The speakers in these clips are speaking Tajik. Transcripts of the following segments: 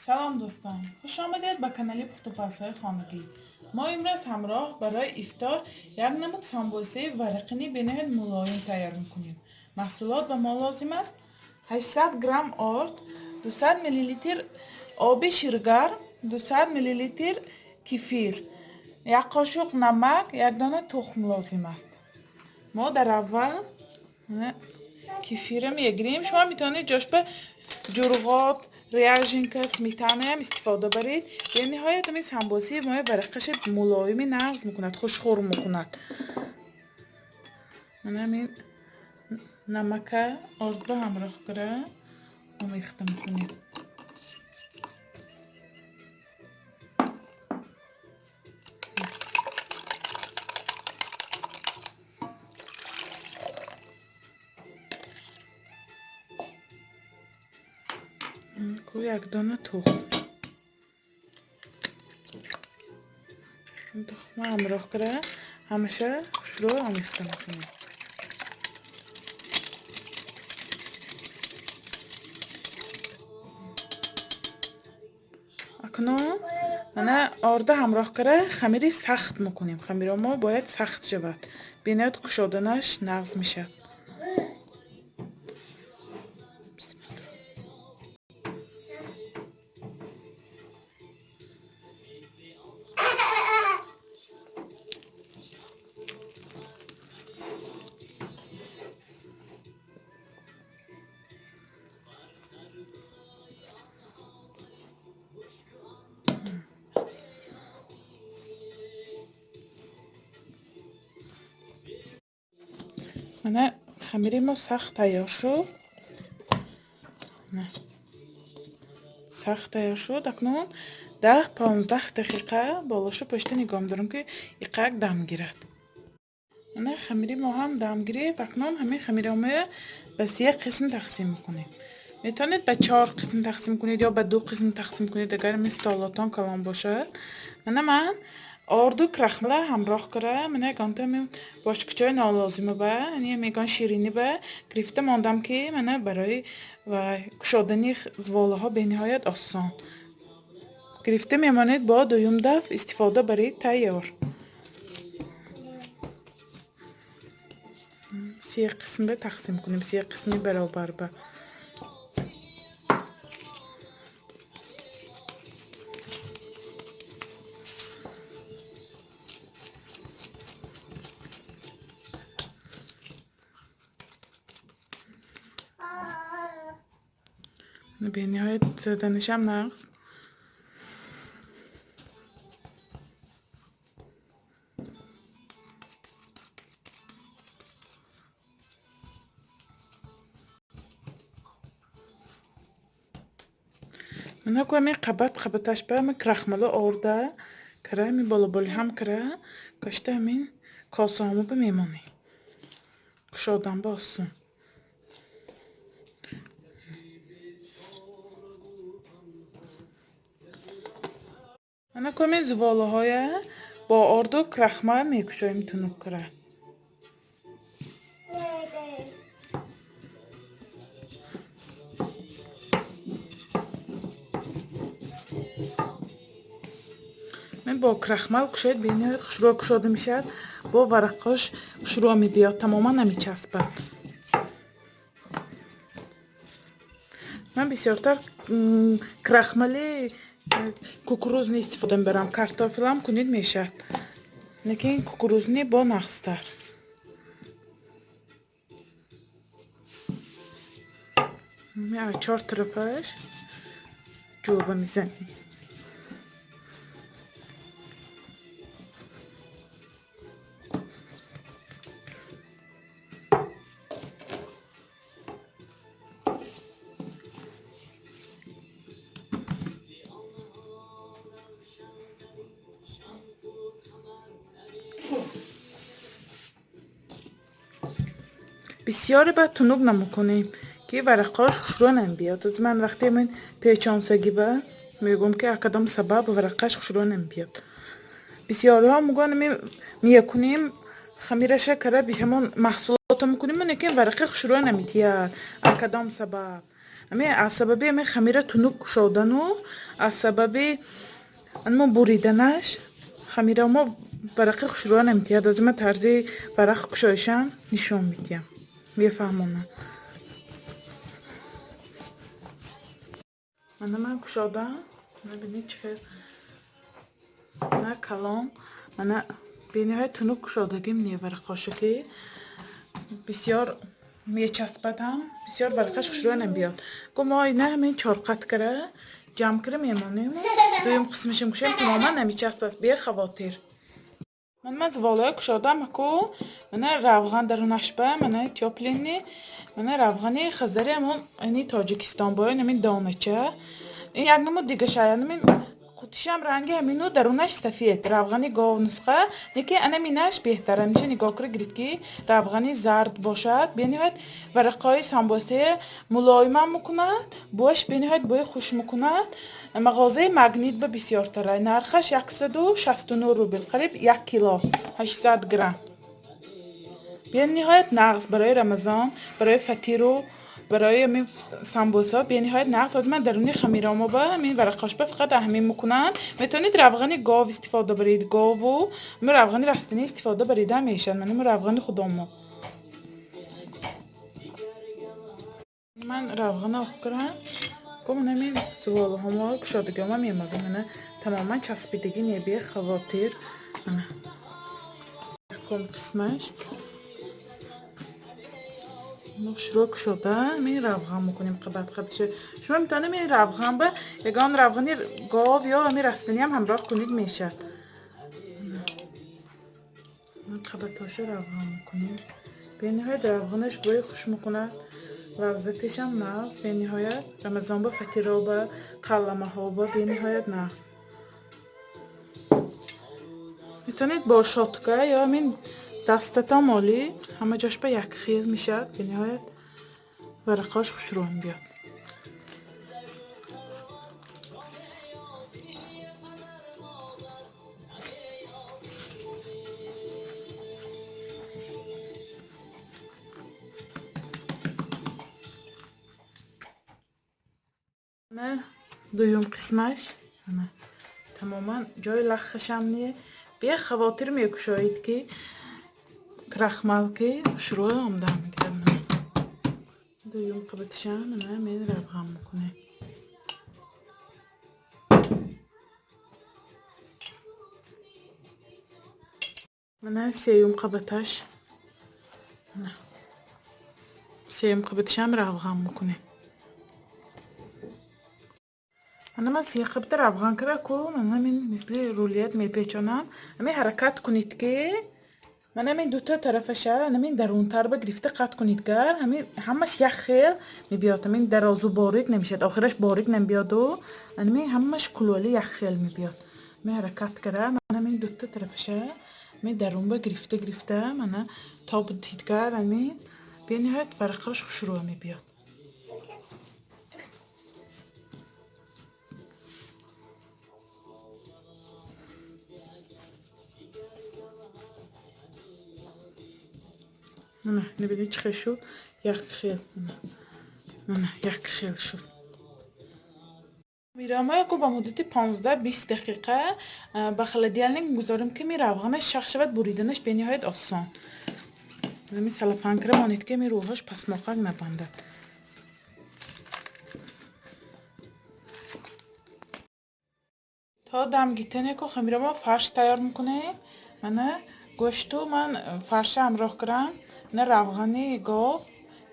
Салом, дӯстон! Хуш омадед ба канали пухтупазҳои хонагӣ. Мо имрӯз ҳамроҳ барои ифтор як намуд самбусаи варақини бениҳоят мулоим тайёр мекунем. Маҳсулот ба мо лозим аст: 800 грамм орд, 200 миллилитр оби ширгарм, 200 миллилитр кефир, як қошуқ намак, як дона тухм лозим аст. Мо дар аввал кефира мегирем. Шумо метавонед ҷош ба ҷурғот, ряженка, сметанаам истифода баред. Бениҳоят ҳамин самбусаи мои варақаша мулоими нағз мекунад, хушхӯр мекунад. Мана ҳамин намака ордро ҳамроҳ кара омехта мекунем. Як дона тухм. Тухма ҳамроҳ кара ҳамаша хушрӯ омехта мекунем. Акнун мана орда ҳамроҳ кара хамири сахт мекунем. Хамиро мо бояд сахт шавад. Бениҳоят кушоданаш нағз мешавад. Мана хамири мо сахт тайёр шуд. Сахт тайёр шуд. Акнун 10-15 дақиқа болошу пошта нигоҳ медорем, ки иқак дам гирад. Мана хамири мо ҳам дам гирифт. Акнун ҳамин хамиро мо ба се қисм тақсим мекунем. Метавонед ба чор қисм тақсим кунед ё ба ду қисм тақсим кунед, агар ҳамин столотон калон бошад. Мана ман орду крахмала ҳамроҳ кара мана ягонта ҳамин бочкачаи нолозима ба, яъне ягон ширинӣ ба гирифта мондам, ки мана барои кушодани зволаҳо бениҳоят осон. Гирифта мемонед, бо дуюм дафъ истифода баред, тайёр. Се қисмба тақсим кунем, се қисми баробар ба. Бениҳоят заданашам нағз. Мана ку ҳамин қабат қабаташ ба ҳамин крахмало орда кара ҳамин болоболи ҳам кара кашта ҳамин косаҳомо ба мемонем. Кушодан ба осон. Мана ку ҳамин зуволаҳоя бо орду крахмал мекушоем тунук кара. Бо крахмал кушоед, бениҳоят хушрӯ кушода мешавад, бо варақҳош хушрӯ мебиёд, тамоман намечаспад. Ман бисёртар крахмали кукурузный истифода мебарам. Картофелам кунед, мешавад, лекин кукурузный бо нағзтар. Чор тарафаш ҷӯба мезанем. Бисёре баъд тунук намекунем, ки варақҳош хушрӯ намебиёд. Аз ман вақте ҳамин печонсагӣ ба мегӯям, ки кадом сабаб варақаш хушрӯ намебиёд. Бисёриҳо мегӯянд, ҳамин мекунем, хамираша кара ҳамон маҳсулото мекунем, лекин варақи хушрӯ наметиҳад. Кадом сабаб? Ами аз сабаби ами хамира тунук кушодану аз сабаби анмо буриданаш хамира мо варақи хушрӯя наметиҳад. Ҳозир ман тарзи варақ кушоишам нишон медиҳам, мефаҳмонам. Мана ман кушодам, бинед чӣ хел на калон, мана бениҳоят тунук кушодагим не варақҳошо, ки бисёр мечаспад, ҳам бисёр варақаш хушрӯя намебиёд. Ко мо ина ҳамин чорқат кара ҷамъ кара мемонем, дуюм қисмашам кушоем, тамоман намечаспад, бехавотир. Ман зуволҳои кушодам аку, мана равған дарунашба, мана тёплини, мана равғани хазари ҳамон ини Тоҷикистон боин ҳамин донача. Ин як намуд дигаша, ҳамин қутишам ранги ҳамину, дарунаш сафед, равғани гов нусха, лекин ана минаш беҳтар. Ҳамиша нигоҳ кара гирид, ки равғани зард бошад, бениҳоят варақҳои самбосия мулоимам мекунад, бӯяш бениҳоят бӯи хуш мекунад. Мағозаи Магнит ба бисёртара, нархаш 169 рубл, қариб 1 кило 800 грамм. Бениҳоят нағз барои Рамазон, барои фатиру барои ҳамин самбуса бениҳоят нағз. Ҳозир ман даруни хамиромо ба ҳамин варақҳошба фақат ҳамин мекунам. Метавонед равғани гов истифода баред, гову ҳамин равғани растанӣ истифода барида мешавад. Ман ҳамин равғани худомо. Ман равғана оқ кунам. Ко ман ҳамин зуволаҳомо кушодагиҳома мемолам. Мана тамоман часпидагӣ не, бехавотир. Мана якум қисмаш шурӯъ кушода ҳамин равған мекунем қабат қабатша. Шумо метавонед ин равған ба ягон равғани гов ё ҳамин растаниам ҳамроҳ кунед, мешавад. Қабатҳоша равған мекунем. Бениҳоят равғанаш бӯи хуш мекунад, лаззатишам нағз бениҳоят. Рамазон ба фатиро ба қалламаҳо ба бениҳоят нағз. Метавонед бо шотка ё ҳамин дастатон молӣ, ҳама ҷош ба як хел мешавад, бениҳоят варақҳош хушрӯ мебиёд. Мана дуюм қисмаш, мана тамоман ҷои лахшам не, бехавотир мекушоед, ки крахмал ки хушрӯ омода мегирад. Мана дуюм қабатишам мана мен равған мекунем. Мана сеюм қабаташ, мана сеюм қабатишам равған мекунем. Мана ман се қабата равған кара ку, мана ҳамин мисли рулет мепечонам. Ҳамин ҳаракат кунед, ки мана ҳамин дута тарафаша ҳамин дарунтар ба гирифта қат кунед, гар ҳамин ҳамаш як хел мебиёд, ҳамин дарозу борик намешавад, охираш борик намебиёду ҳамин ҳамаш кулоли як хел мебиёд. Ҳамин ҳаракат кара мана ҳамин дута тарафаша ҳамин дарун ба гирифта гирифта мана тоб дидгар, ҳамин бениҳоят варақаш хушрӯ мебиёд. Мана набинед чӣ хел шуд, як хел, мана як хел шуд. Мирамояку ба муддати 15-20 дақиқа ба холодильник мегузорем, ки ми равғанаш шах шавад, буриданаш бениҳоят осон. Ҳамин салафанкара монед, ки ми рӯҳаш пасмоқак набандад. То дам гитанеку хамирамо фарш тайёр мекунем. Мана гӯшту ман фарша ҳамроҳ кунам, мана равғани гов,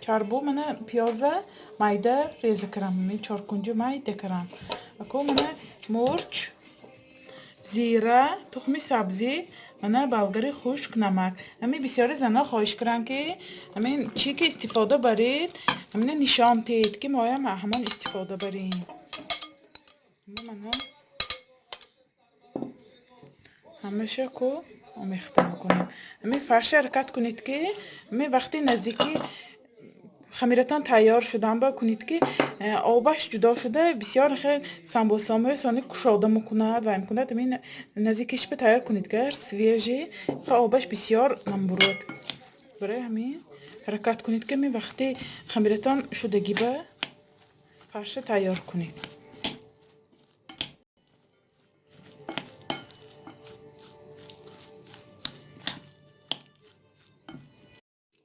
чарбу, мана пиёза майда реза кунам, ҳамин чоркунҷа майда кунам. Аку мана мурч, зира, тухми сабзӣ, мана балгари хушк, намак. Ҳамин бисёри занҳо хоҳиш кунанд, ки ҳамин чӣ ки истифода баред, ҳамина нишон диҳед, ки моям ҳамон истифода барем. Мана ҳамаша ку омехта мекунем. Ҳамин фарша ҳаракат кунед, ки ҳамин вақти наздики хамиратон тайёр шудан ба кунед, ки обаш ҷудо шуда бисёр хел самбусаҳои сони кушода мекунад ва мекунад. Ҳамин наздикиш ба тайёр кунед, гар свежий обаш бисёр намбурад. Барои ҳамин ҳаракат кунед, ки ҳамин вақти хамиратон шудагӣ ба Фарша тайёр кунед.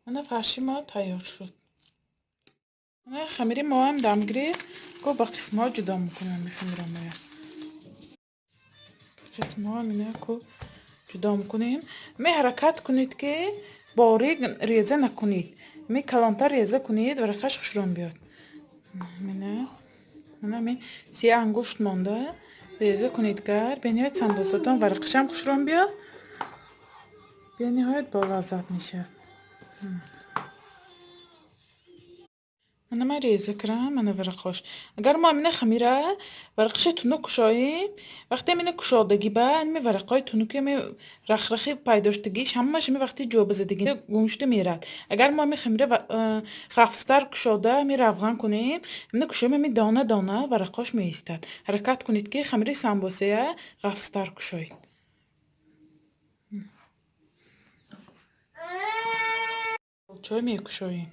Мана фарши мо тайёр шуд. Мана хамири мо ҳам дам гирифт. Ко ба қисмҳо ҷудо мекунем хамиро моя. Қисмҳо мина ко ҷудо мекунем. Ме ҳаракат кунед ки борик реза накунед. Ме калонтар реза кунед, варақаш хушрон биёд. Мина мана ме се ангушт монда реза кунед гар. Бениҳоят самбосатон варақашам хушрон биёд. Бениҳоят болаззат мешавад. Мана ман реза кардам, мана варақҳош. Агар мо амина хамира варақаша тунук кушоем, вақте амина кушодагӣ ба ами варақҳои тунуки ами рахрахи пайдоштагиш ҳамааш ами вақти ҷобазадагӣ гум шуда мерад. Агар мо ами хамира ғафзтар кушода ами равған кунем, амина кушоем ами дона дона варақҳош меистад. Ҳаракат кунед ки хамири самбосая ғафзтар кушоед. Чой мекушоем.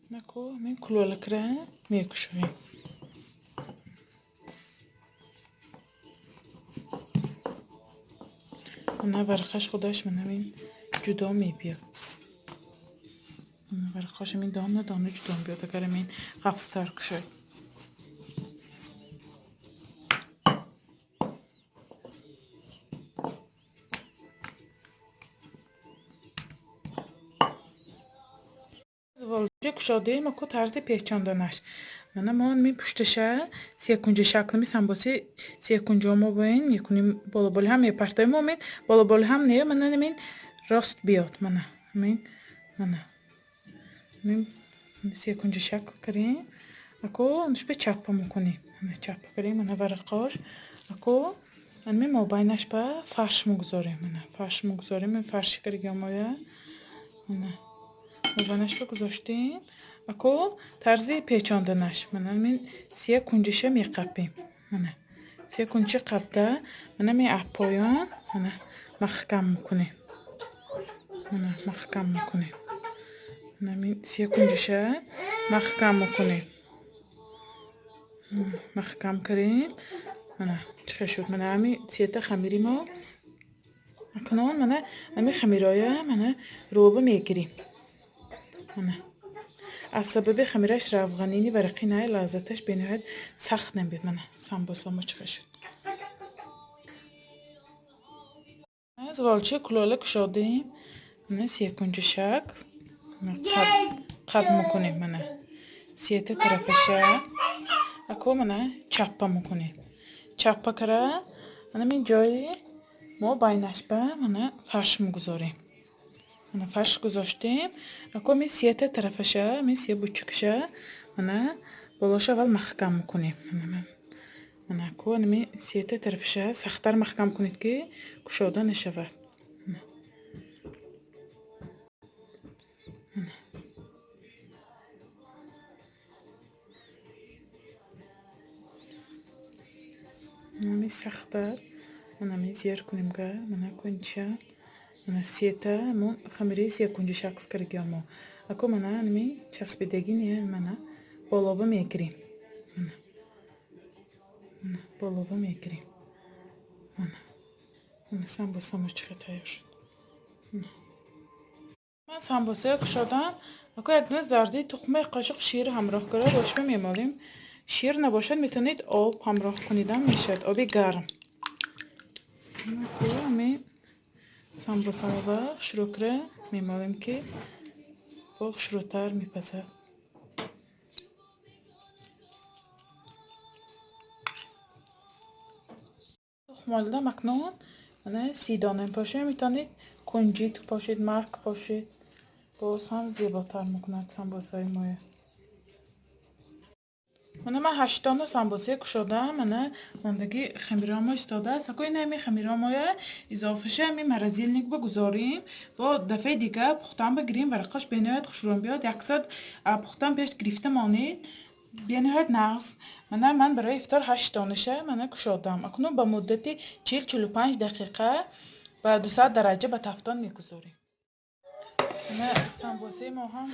Нако мен кулолакра мекушоем. Мана варақаш худаш мана мин ҷудо мебиёд. Мана варақаш мин дона дона ҷудо мебиёд, агар мин ғафзтар кушоед. Кушодаем аку тарзи печонданаш. Мана мо ми пушташа секунҷа шаклими самбоси секунҷо мо боин мекунем болоболи ҳам мепартоем мо мин болоболи ҳам не мана мин рост биёд мана мин мана мин секунҷа шакл кардем аку нушбе чаппа мекунем. Мана чаппа кардем мана варақош аку ман мобайнаш ба фарш мегузорем. Мана фарш мегузорем фарши кардагиам моя мана мобайнаш ба гузоштем. Ако тарзи печонданаш. Мана мин се кунҷиша меқапем. Мана се кунҷи қапда мана ми поён мана маҳкам мекунем. Мана маҳкам мекунем. Мана мин се кунҷиша маҳкам мекунем. Маҳкам кардем. Мана чӣ шуд? Мана ами сета хамири мо. Акнун мана ами хамироя мана рӯба мегирем. Мана аз сабаби хамираш равғанини варақи най лаззаташ бениҳоят сахт намебиёд. Мана самбоса мо чӣ шуд. Зуволчаи кулола кушодем. Мана секунҷа шакл қаб мекунем. Мана сета тарафаша ако мана чаппа мекунем. Чаппа кара мана мин ҷои мо байнаш ба мана фарш мегузорем. Мана фарш гузоштем. Ако ми сета тарафаша, ми се бучукша мана болоша аввал маҳкам мекунем. Мана ако ми сета тарафаша сахттар маҳкам кунед ки кушода нашавад. Мана ми сахттар мана ми зер кунем га мана кунча мана сета мо хамири секунҷи шакл кардагиам мо. Ако мана ми часпидагӣ не мана болоба мегирем. Мана мана болоба мегирем. Мана мана самбоса мо чӣ тайёр шуд. Ман самбосаро кушодам. Ако як дона зарди тухма як қошиқ шир ҳамроҳ кара бошма мемолем. Шир набошад метавонед об ҳамроҳ кунидам мешавад, оби гарм. Ако ами самбосаро хушрӯкра мемолем ки бо хушрӯтар мепазад. Тухм молидам акнун мана сидона мепошем. Метавонед кунҷит пошед, мак пошед. Боз ҳам зеботар мекунад самбосаи моя. Мана ман 8 дона самбосая кушодам. Мана мондагӣ хамиромо истодааст. Ако ина ами хамиромоя изофаша ами морозилник бигузорем. Бо дафъаи дига пухтан бигирем. Варақаш бениҳоят хушрӯм биёд. Як соат пухтан пеш гирифта монед. Бениҳоят нағз. Мана ман барои ифтор 8 донаша мана кушодам. Акнун ба муддати 40-45 дақиқа ба 200 дараҷа ба тафтон мегузорем. Мана самбосаи мо ҳам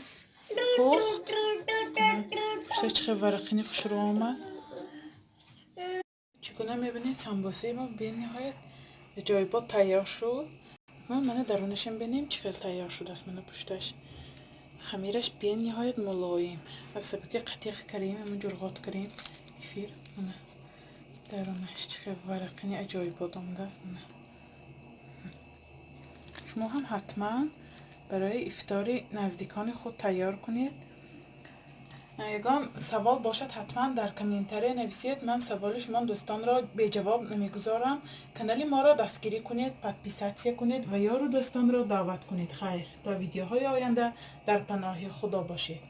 Пухт. Пушта чӣ хел варақини хушрӯ омад. Чӣ гуна мебинед, самбосаи мо бениҳоят аҷоибот тайёр шуд. Мана, дарунашам бинем, чӣ хел тайёр шудааст. Мана, пушташ, хамираш бениҳоят мулоим. Аз сабаби қатиқ карем, ҳамун ҷурғот карем, кефир. Мана, дарунаш чӣ хел варақини аҷоибот омадааст. Мана, шумо ҳам ҳатман барои ифтори наздикони худ тайёр кунед. Ягон савол бошад, ҳатман дар комментария нависед. Ман саволи шумо дӯстонро беҷавоб намегузорам. Канали моро дастгирӣ кунед, подписаться кунед ва ёру дӯстонро даъват кунед. Хайр, то видеоҳои оянда дар паноҳи Худо бошед.